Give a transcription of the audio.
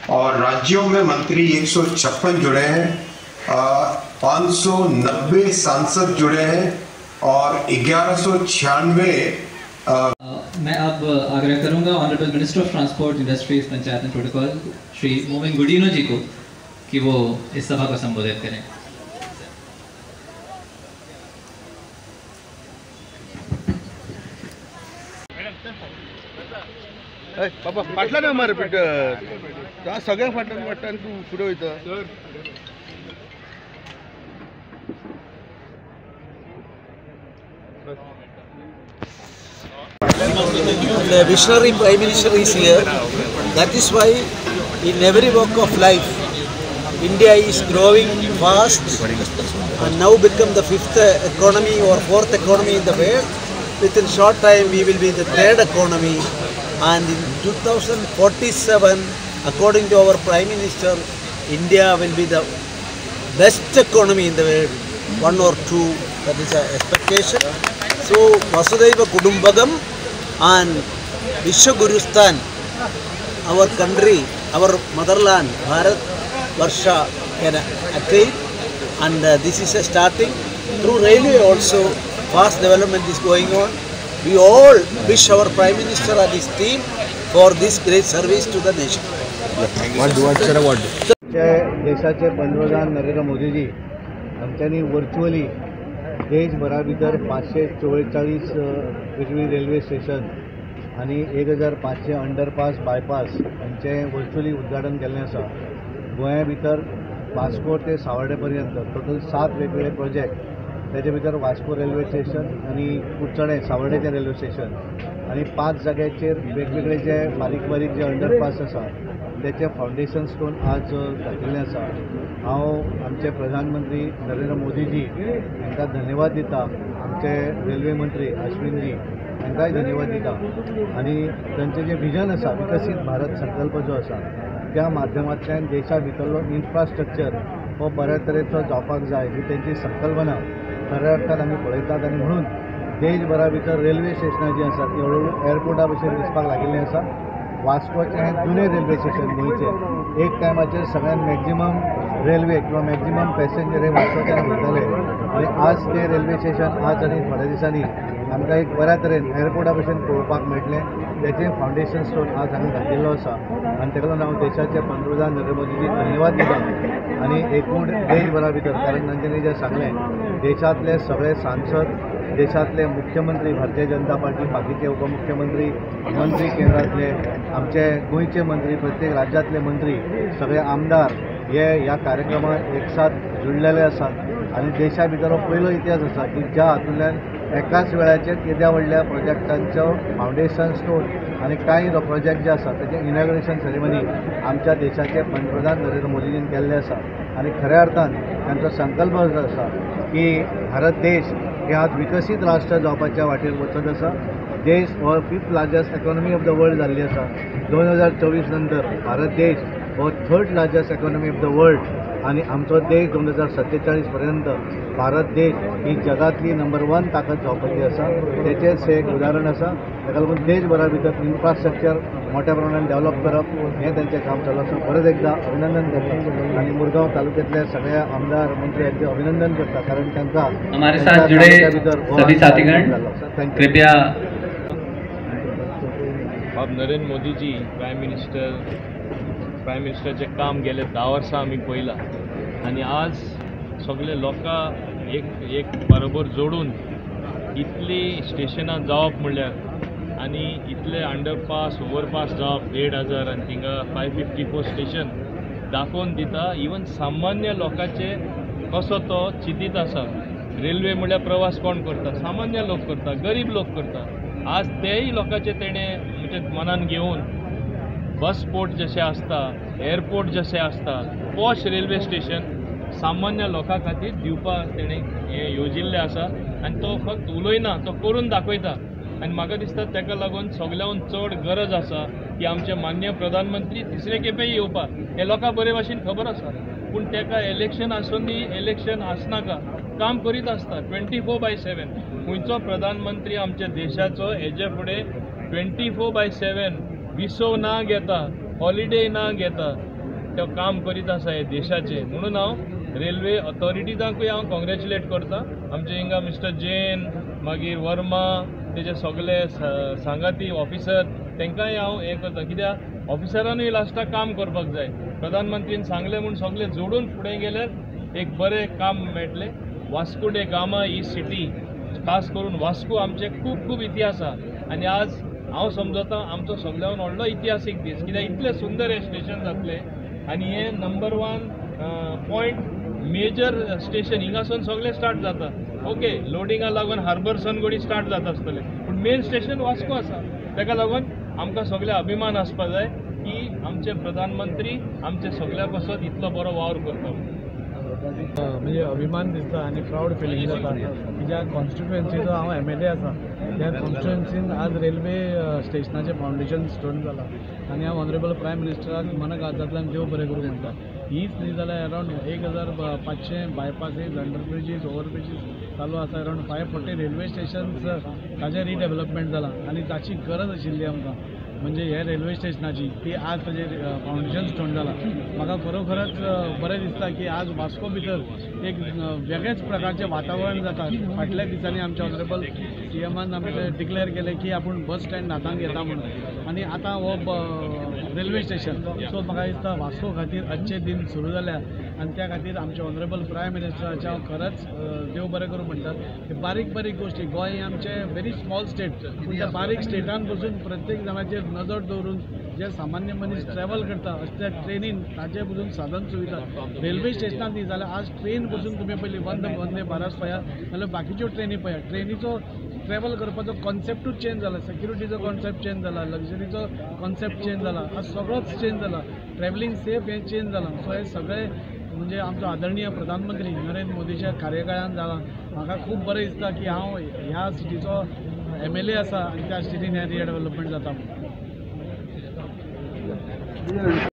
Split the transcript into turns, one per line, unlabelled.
और राज्यों में मंत्री 156 जुड़े हैं, 590 सांसद जुड़े हैं और 1196।
मैं अब आग्रह करूंगा honourable minister of transport, industries, panchayat and protocol Shri Mauvin Godinho ji को कि वो इस सभा को संबोधित करें।
बाबा फाटल्यान मरे पीटर, सगळ्या फाटल्यान वाडटा आनी तूं फुडें वयता।
The visionary Prime Minister is here. That is why in every walk of life, India is growing fast and now become the fifth economy or fourth economy in the world. Within short time, we will be the third economy. And in 2047, according to our Prime Minister, India will be the best economy in the world, 1 or 2, that is an expectation. So, Vasudhaiva Kudumbakam and Vishwagurusthan, our country, our motherland, Bharat Varsha can attain, and this is a starting. Through railway also, fast development is going on. We all wish our Prime Minister and his team for this great service to the nation.
देशाचे पंतप्रधान नरेंद्र मोदीजी हांच्यांनी virtually देशभरा भितर 544 वेगवेगळी railway station आनी 1500 underpass bypass हांचें virtually उद्घाटन केल्लें आसा। गोंया भितर वास्को ते सावर्डे पर्यंत टोटल 7 वेगवेगळे प्रोजेक्ट, त्याचे भितर वास्को रेल्वे स्टेशन आनी कुडचडें सावर्डेचें रेल्वे स्टेशन आनी 5 जाग्याचेर वेगवेगळे जे बारीक बारीक जे अंडरपास आसा त्याचे फावंडेशन स्टोन आज घातिल्लें आसा। हांव आमचे प्रधानमंत्री नरेंद्र मोदीजी हांकां धन्यवाद दिता, आमचे रेल्वे मंत्री अश्विनजी हांकांय धन्यवाद दिता आनी तांचें जें विजन आसा विकसीत भारत संकल्प जो आसा त्या माध्यमांतल्यान देशा भितरलो इन्फ्रास्ट्रक्चर हो बऱ्या तरेचो जावपाक जाय ही तेंची संकल्पना खऱ्या अर्थान आमी पळयतात आनी म्हणून देशभरा भितर रेल्वे स्टेशनां जीं आसात ती हळूहळू एअरपोर्टा भशेन दिसपाक लागिल्लीं आसा। वास्कोचें हें जुनें रेल्वे स्टेशन गोंयचें, एक टायमाचेर सगळ्यांत मॅक्झिमम रेल्वे किंवा मॅक्झिमम पॅसेंजर हे वास्कोच्यान वयताले आनी आज तें रेल्वे स्टेशन आज आनी थोड्या दिसांनी आमकां एक बऱ्या तरेन एअरपोर्टा भशेन पळोवपाक मेळटलें। तेचें फावंडेशन स्टोन आज हांगा घातिल्लो आसा आनी ताका लागून हांव देशाचे पंतप्रधान नरेंद्र मोदीजीक धन्यवाद दिता आनी एकूण देशभरा भितर, कारण तांच्यांनी जें सांगलें देशांतले सगळे सांसद, देशांतले मुख्यमंत्री, भारतीय जनता पार्टी, बाकीचे उपमुख्यमंत्री, मंत्री केंद्रांतले, आमचे गोंयचे मंत्री, प्रत्येक राज्यांतले मंत्री, सगळे आमदार हे ह्या कार्यक्रमाक एकसाथ जुळलेले आसात आनी देशा भितर हो पयलो इतिहास आसा की ज्या हातूंतल्यान एकाच वेळाचेर केद्या व्हडल्या प्रोजेक्टांचो फावंडेशन स्टोन आनी कांय प्रोजेक्ट जे आसा तेजें इनॉग्रेशन सेरेमनी आमच्या देशाचे पंतप्रधान नरेंद्र मोदीजीन केल्लें आसा आनी खऱ्या अर्थान तांचो संकल्प आसा की भारत देश हे आज विकसीत राष्ट्र जावपाच्या वाटेर वचत आसा। देश हो 5th largest economy of the world जाल्ली आसा। 2024 नंतर भारत देश हो 3rd largest economy of the world आनी आमचो देश 2047 पर्यंत भारत देश ही जगातली नंबर 1 ताकद जावपाची आसा। तेचेंच हें एक उदाहरण आसा। ताका लागून देशभरा भितर इन्फ्रास्ट्रक्चर मोठ्या प्रमाणान डेव्हलप करप हें तांचें काम चालू आसा। परत एकदा अभिनंदन करता आनी मुरगांव तालुक्यांतल्या सगळ्या आमदार मंत्री हांचें अभिनंदन करता, कारण तांकां
हमारे साथ जुड़े सभी साथीगण कृपया।
बाब नरेंद्र मोदीजी प्रायम मिनिस्टराचें काम गेले 10 वर्सां आमी पळयलां आनी आज सगळे लोकां एक एक बरोबर जोडून इतली स्टेशनां जावप म्हणल्यार आनी इतले अंडरपास ओवरपास जावप 1500 आनी थिंगा 554 स्टेशन दाखोवन दिता। इवन सामान्य लोकांचे कसो तो चिंतीत आसा। रेल्वे म्हणल्यार प्रवास कोण करता? सामान्य लोक करता, गरीब लोक करता। आज तेय लोकांचे तेणें म्हणजे मनान घेवन बस पोर्ट जशें आसता, एअरपोर्ट जशें आसता, पॉश रेल्वे स्टेशन सामान्य लोकां खातीर दिवपाक तेणें हें योजिल्लें आसा आनी तो फक्त उलयना, तो करून दाखयता। आनी म्हाका दिसता ताका लागून सगळ्याहून चड गरज आसा की आमचे माननीय प्रधानमंत्री तिसरे खेपेय येवपाक, हें लोकांक बरे भाशेन खबर आसा, पूण ताका इलेक्शन आसूं दी इलेक्शन आसनाका काम करीत आसता 24/7। खंयचो प्रधानमंत्री आमच्या देशाचो हेजे फुडें 24/7 विसव ना घेता, हॉलिडे ना घेता, तो काम करीत आसा हे देशाचें. म्हणून हांव रेल्वे ऑथॉरिटीजांकूय हांव कॉंग्रेच्युलेट करता. आमचे हिंगा मिस्टर जैन, मागीर वर्मा, तेजे सगळे सांगाती ऑफिसर, तांकांय हांव हें करता. कित्याक ऑफिसरानूय लास्टाक काम करपाक जाय. प्रधानमंत्रीन सांगलें म्हूण सगळे जोडून फुडें गेल्यार एक बरें काम मेळटलें. वास्को डे गामा ही सिटी, खास करून वास्को आमचे खूब खूब इतिहास आसा आनी आज हांव समजता आमचो सगळ्यान व्हडलो इतिहासीक दीस. कित्याक इतलें सुंदर हें स्टेशन जातलें आनी हें नंबर 1 पॉयंट मेजर स्टेशन हिंगासून सगळें स्टार्ट जाता. ओके, लोडिंगा लागून हार्बर सनगोडी स्टार्ट जाता आसतलें, पूण मेन स्टेशन वास्को आसा. ताका लागून आमकां सगळे अभिमान आसपा जाय की आमचे प्रधानमंत्री आमचे सगळ्या पासत इतलो बरो वावर करता.
म्हणजे अभिमान दिसता आनी प्रावड फिलींग जाता की ज्या कॉन्स्टिट्युएन्सीचो हांव MLA आसा त्या कॉन्स्टिट्युएन्सीन आज रेल्वे स्टेशनाचें फावंडेशन स्टोन जालां आनी हांव ऑनरेबल प्रायम मिनिस्टराक मना काळजांतल्यान देव बरें करूं म्हणटा. हीच न्ही जाल्यार around 1500 bypasses, under bridges, over bridges चालू आसा. अरावंड 540 रेल्वे स्टेशन्स ताजें रिडेवलपमेंट जालां आनी ताची गरज आशिल्ली आमकां, म्हणजे हे रेल्वे स्टेशनाची ती आज ताजें फावंडेशन स्टोन जालां. म्हाका खरोखरच बरें दिसता की आज वास्को भितर एक वेगळेच प्रकारचें वातावरण जाता. फाटल्या दिसांनी आमच्या ऑनरेबल CMान आमचें डिक्लेअर केलें की आपूण बस स्टँड हातांत घेता म्हणून आनी आतां हो रेल्वे स्टेशन. सो म्हाका दिसता वास्को खातीर अच्छे दिन सुरू जाल्या आनी त्या खातीर आमच्या ऑनरेबल प्रायम मिनिस्टराचें हांव खरेंच देव बरें करूं म्हणटा. बारीक बारीक गोश्टी, गोंय हें आमचें व्हेरी स्मॉल स्टेट, पूण त्या बारीक स्टेटान पसून प्रत्येक जाणाचेर नजर दवरून जे सामान्य मनीस ट्रॅवल करता अशे त्या ट्रेनीन ताजे पसून साधन सुविधा रेल्वे स्टेशनान न्ही जाल्यार आज ट्रेन पसून तुमी पयलीं वंदे भारत पळयात नाल्यार बाकीच्यो ट्रेनी पळयात. ट्रेनीचो ट्रॅवल करपाचो कॉन्सेप्टूच चेंज जाला, सेक्युरिटीचो कॉन्सेप्ट चेंज जाला, लग्जरीचो कॉन्सेप्ट चेंज जाला, आज सगळोच चेंज जाला. ट्रॅवलिंग सेफ हें चेंज जालां. सो हें सगळें म्हणजे आमचो आदरणीय प्रधानमंत्री नरेंद्र मोदीच्या कार्यकाळान जालां. म्हाका खूब बरें दिसता की हांव ह्या सिटीचो MLA आसा आनी त्या सिटीन हें रिडेवलपमेंट जाता म्हणून.